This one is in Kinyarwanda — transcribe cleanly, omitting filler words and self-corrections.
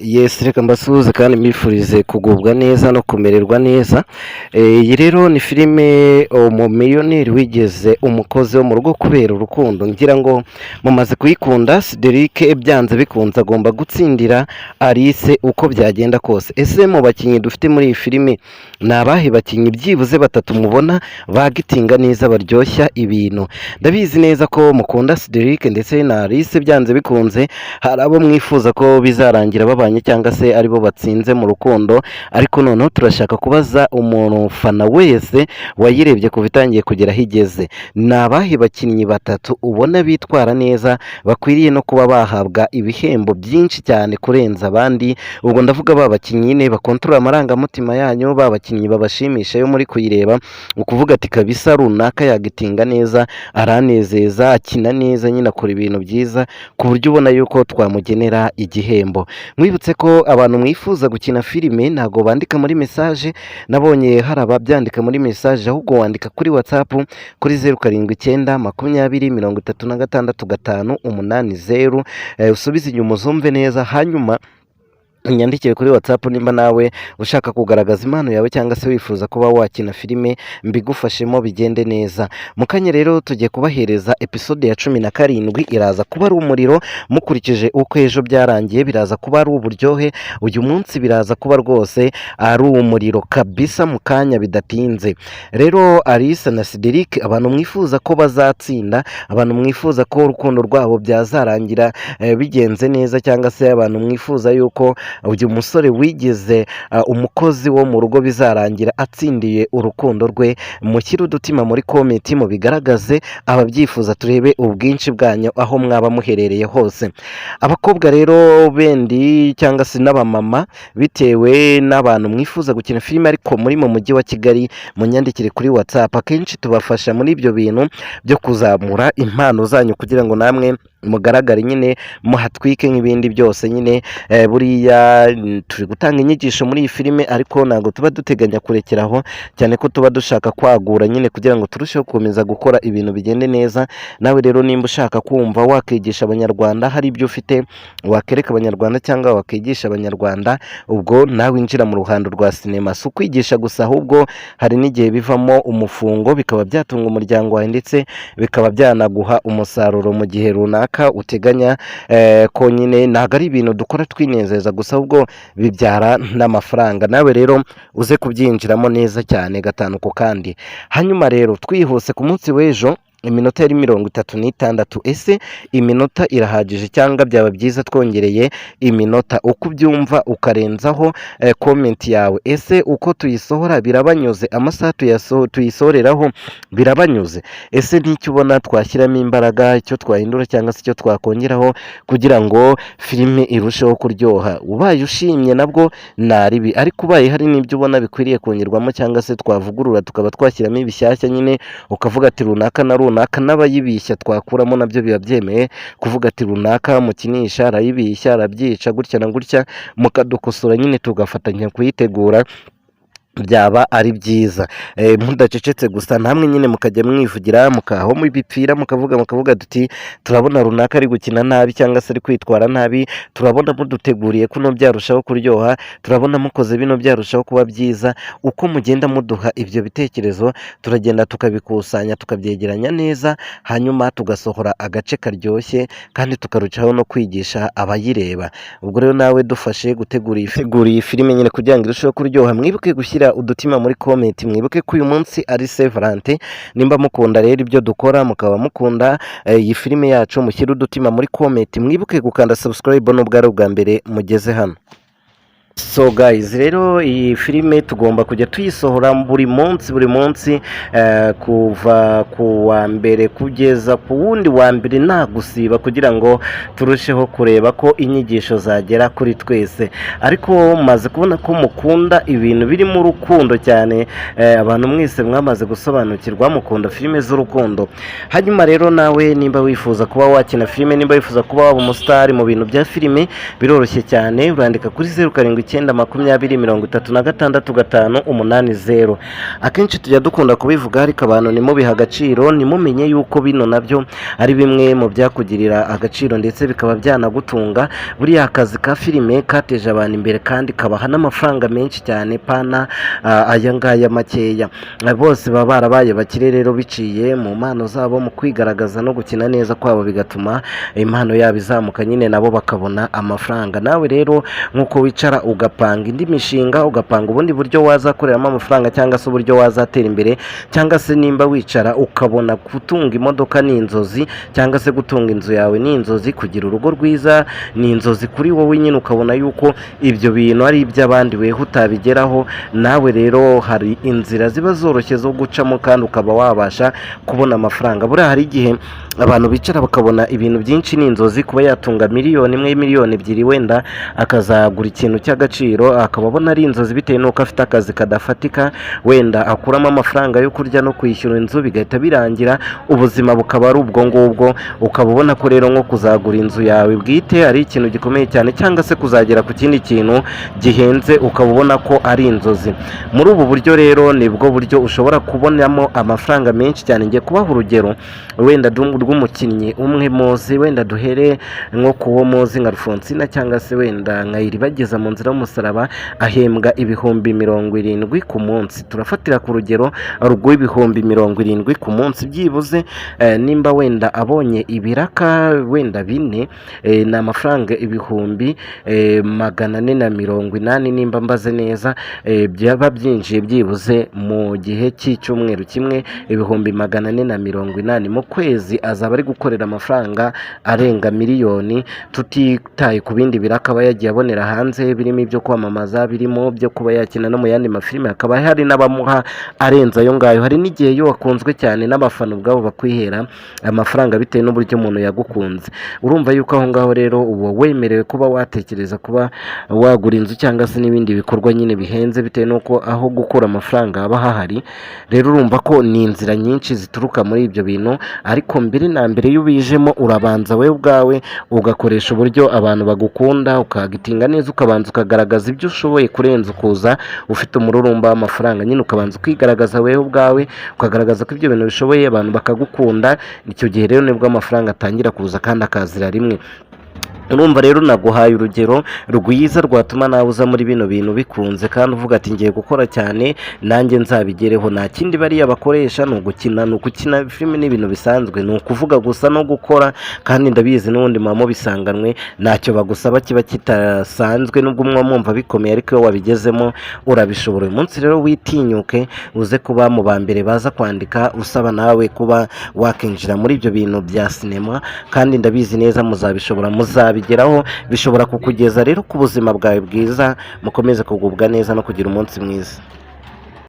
Yes, reka mbasuhuze kandi mbifurize kugubwa neza no kumererwa neza. Iyi rero ni filime Umumiliyoneri Wigeze Umukozi wo mu Rugo Kubera Urukundo. Ngira ngo mumaze kuyikunda. Cedric byanze bikunze agomba gutsindira Alice uko byagenda kose. Ese mu bakinnyi dufite muri iyi filime ni abahe bakinnyi byibuze batatu mubona bagitinga neza, baryoshya ibintu? Ndabizi neza ko mukunda Cedric ndetse na Alice. Byanze bikunze hari abo mwifuza ko bizarangira babanye cyangwa se aribo batsinze mu rukundo. Ariko noneho turashaka kubaza umufana wese wayirebye kuva itangiye kugera aho igeze: ni abahe bakinnyi batatu ubona bitwara neza, bakwiriye no kuba bahabwa ibihembo byinshi cyane kurenza abandi? Ubwo ndavuga ba bakinnyi nyine bakontorora amarangamutima yanyu, ba bakinnyi babashimisha iyo muri kuyireba, ukuvuga ati: "Kabisa runaka yagitinga neza, aranezeza, akina neza nyine, akora ibintu byiza ku buryo ubona yuko twamugenera igihembo." Mwibutse ko abantu mwifuza gukina filime ntabwo bandika muri message, nabonye hari ababyandika muri message, ahubwo wandika kuri WhatsApp kuri 0792036580. Usubize inyuma uzumve neza, hanyuma unyandikire kuri WhatsApp nimba nawe ushaka kugaragaza impano yawe cyangwa se wifuza kuba wakina filime, mbigufashemo bigende neza. Mu kanya rero tugiye kubahereza episode ya 17. Iraza kuba ari umuriro. Mukurikije uko ejo byarangiye, biraza kuba ari uburyohe. Uyu munsi biraza kuba rwose ari umuriro kabisa. Mu kanya bidatinze rero, Alice na Cedric, abantu mwifuza ko bazatsinda, abantu mwifuza ko urukundo rwabo byazarangira bigenze neza, cyangwa se abantu mwifuza yuko uyu musore wigize umukozi wo mu rugo bizarangira atsindiye urukundo rwe, mushyire udutima muri comment mubigaragaze ababyifuza, turebe ubwinshi bwanyu aho mwaba muherereye hose. Abakobwa rero bendi cyangwa se n'abamama, bitewe n'abantu mwifuza gukina filime ariko muri mu mujyi wa Kigali, munyandikire kuri WhatsApp. Akenshi tubafasha muri ibyo bintu byo kuzamura impano zanyu kugira ngo namwe mugaragare nyine, muhatwike nk'ibindi byose nyine. Buriya turi gutanga inyigisho muri iyi filime, ariko ntabwo tuba duteganya kurekeraho, cyane ko tuba dushaka kwagura nyine kugira ngo turusheho gukomeza gukora ibintu bigende neza. Nawe rero nimba ushaka kumva wakigisha Abanyarwanda, hari ibyo ufite wakereka Abanyarwanda cyangwa wakigisha Abanyarwanda, ubwo nawe winjira mu ruhando rwa sinema. Si ukwigisha gusa, ahubwo hari n'igihe bivamo umufungo, bikaba byatunga umuryango wawe, ndetse bikaba byanaguha umusaruro mu gihe runaka uteganya. Ko nyine ntabwo ari ibintu dukora twinezeza gusa, ahubwo bibyara n'amafaranga. Nawe rero uze kubyinjiramo neza cyane gatanu ku kandi. Hanyuma rero twihuse, ku munsi w'ejo iminota yari 36. Ese iminota irahagije cyangwa byaba byiza twongereye iminota? Uko ubyumva ukarenzaho comment yawe. Ese uko tuyisohora birabanyuze? Amasaha tuyisohoreraho birabanyuze? Ese n'icyo ubona twashyiramo imbaraga, icyo twahindura cyangwa se icyo twakongeraho kugira ngo filime irusheho kuryoha? Ubaye ushimye nabwo naribi, ariko ubaye hari n'ibyo ubona bikwiriye kongerwamo cyangwa se twavugurura, tukaba twashyiramo ibishyashya nyine, ukavuga ati runaka na runaka, n'abayibishya twakuramo nabyo biba byemeye, kuvuga ati runaka mukinisha arayibishya, arabyica gutya na gutya, mukadukosora nyine tugafatanya kuyitegura, byaba ari byiza. Mudacecetse gusa, namwe nyine mukajya mwivugira, mukaho mubipfira, mukavuga duti: "Turabona runaka ari gukina nabi cyangwa se ari kwitwara nabi, turabona muduteguriye kuno byarushaho kuryoha, turabona mukoze bino byarushaho kuba byiza." Uko mugenda muduha ibyo bitekerezo, turagenda tukabikusanya, tukabyegeranya neza, hanyuma tugasohora agace karyoshye kandi tukarushaho no kwigisha abayireba. Ubwo rero nawe dufashe gutegura iyi filime nyine kugira ngo irusheho kuryoha. Mwibuke gushyira udutima muri comment. Mwibuke ko uyu munsi ari Saint Valentin. Nimba mukunda rero ibyo dukora, mukaba mukunda iyi filime yacu, mushyire udutima muri comment. Mwibuke gukanda subscribe nubwo ari ubwa mbere mugeze hano. So guys, rero iyi filime tugomba kujya tuyisohora buri munsi, buri munsi, kuva ku wa mbere kugeza ku wundi wa mbere, nta gusiba, kugira ngo turusheho kureba ko inyigisho zagera kuri twese. Ariko maze kubona ko mukunda ibintu birimo urukundo cyane. Abantu mwese mwamaze gusobanukirwa, mukunda filime z'urukundo. Hanyuma rero nawe nimba wifuza kuba wakina filime, nimba wifuza kuba waba umusitari mu bintu bya filime, biroroshye cyane. Urandika kuri 07 9 20 36 5 8 0. Akenshi tujya dukunda kubivuga, ariko abantu ntimubihe agaciro, ntimumenye yuko bino nabyo ari bimwe mu byakugirira agaciro ndetse bikaba byanagutunga. Buriya akazi ka filime kateje abantu imbere kandi kabaha n'amafaranga menshi cyane, pana aya ngaya makeya. Bose baba barabaye bakire rero biciye mu mpano zabo, mu kwigaragaza no gukina neza kwabo, bigatuma impano yabo izamuka nyine, nabo bakabona amafaranga. Nawe rero nk'uko wicara ugapanga indi mishinga, ugapanga ubundi buryo wazakoreramo amafaranga, cyangwa se uburyo wazatera imbere, cyangwa se nimba wicara ukabona gutunga imodoka ni inzozi, cyangwa se gutunga inzu yawe ni inzozi, kugira urugo rwiza ni inzozi kuri wowe nyine, ukabona yuko ibyo bintu ari iby'abandi, weho utabigeraho, nawe rero hari inzira ziba zoroshye zo gucamo kandi ukaba wabasha kubona amafaranga. Buriya hari igihe abantu bicara bakabona ibintu byinshi ni inzozi, kuba yatunga 1 miliyoni, 2 miliyoni, wenda akazagura ikintu cy'agaciro, akaba abona ari inzozi bitewe n'uko afite akazi kadafatika, wenda akuramo amafaranga yo kurya no kwishyura inzu, bigahita birangira, ubuzima bukaba ari ubwo ngubwo. Ukaba ubona ko rero nko kuzagura inzu yawe bwite ari ikintu gikomeye cyane, cyangwa se kuzagera ku kindi kintu gihenze ukaba ubona ko ari inzozi. Muri ubu buryo rero nibwo buryo ushobora kubonamo amafaranga menshi cyane. Ngiye kubaha urugero wenda rw'umukinnyi umwe muzi, wenda duhere nko ku wo muzi nka Alphonsina, cyangwa se wenda nka Iribagiza mu nzira y'umusaraba, ahembwa 70,000 ku munsi. Turafatira ku rugero rw'ibihumbi 70 ku munsi. Byibuze nimba wenda abonye ibiraka wenda bine, ni amafaranga 480,000, nimba mbaze neza, byaba byinjiye byibuze mu gihe cy'icyumweru kimwe, 480,000. Mu kwezi azaba ari gukorera amafaranga arenga miliyoni, tutitaye ku bindi biraka aba yagiye abonera hanze, birimo ibyo kwamamaza, birimo byo kuba yakina no mu yandi mafilime, hakaba hari n'abamuha arenze ayo ngayo. Hari n'igihe iyo wakunzwe cyane n'abafana ubwabo bakwihera amafaranga bitewe n'uburyo umuntu yagukunze. Urumva yuko aho ngaho rero uba wemerewe kuba watekereza kuba wagura inzu cyangwa se n'ibindi bikorwa nyine bihenze, bitewe n'uko aho gukura amafaranga haba hahari. Rero urumva ko ni inzira nyinshi zituruka muri ibyo bintu, ariko mbere na mbere iyo ubijemo urabanza wowe ubwawe ugakoresha uburyo abantu bagukunda, ukagitinga neza, ukabanza ukagaragaza ibyo ushoboye kurenza ukuza ufite umururumba w'amafaranga nyine, ukabanza ukigaragaza wowe ubwawe, ukagaragaza ko ibyo bintu bishoboye, abantu bakagukunda. Icyo gihe rero nibwo amafaranga atangira kuza kandi akazira rimwe. Urumva rero naguhaye urugero rwiza rwatuma nawe uza muri bino bintu bikunze, kandi uvuga ati: "Ngiye gukora cyane nanjye nzabigereho." Nta kindi bariya bakoresha, ni ugukina, ni ukukina filime, ni ibintu bisanzwe, ni ukuvuga gusa no gukora. Kandi ndabizi n'ubundi muba mubisanganwe, ntacyo bagusaba kiba kitasanzwe, nubwo muba mwumva bikomeye, ariko iyo wabigezemo urabishobora. Uyu munsi rero witinyuke uze kuba mu ba mbere baza kwandika usaba nawe kuba wakinjira muri ibyo bintu bya sinema, kandi ndabizi neza muzabishobora, muzabigeraho, bishobora kukugeza rero ku buzima bwawe bwiza. Mukomeze kugubwa neza no kugira umunsi mwiza.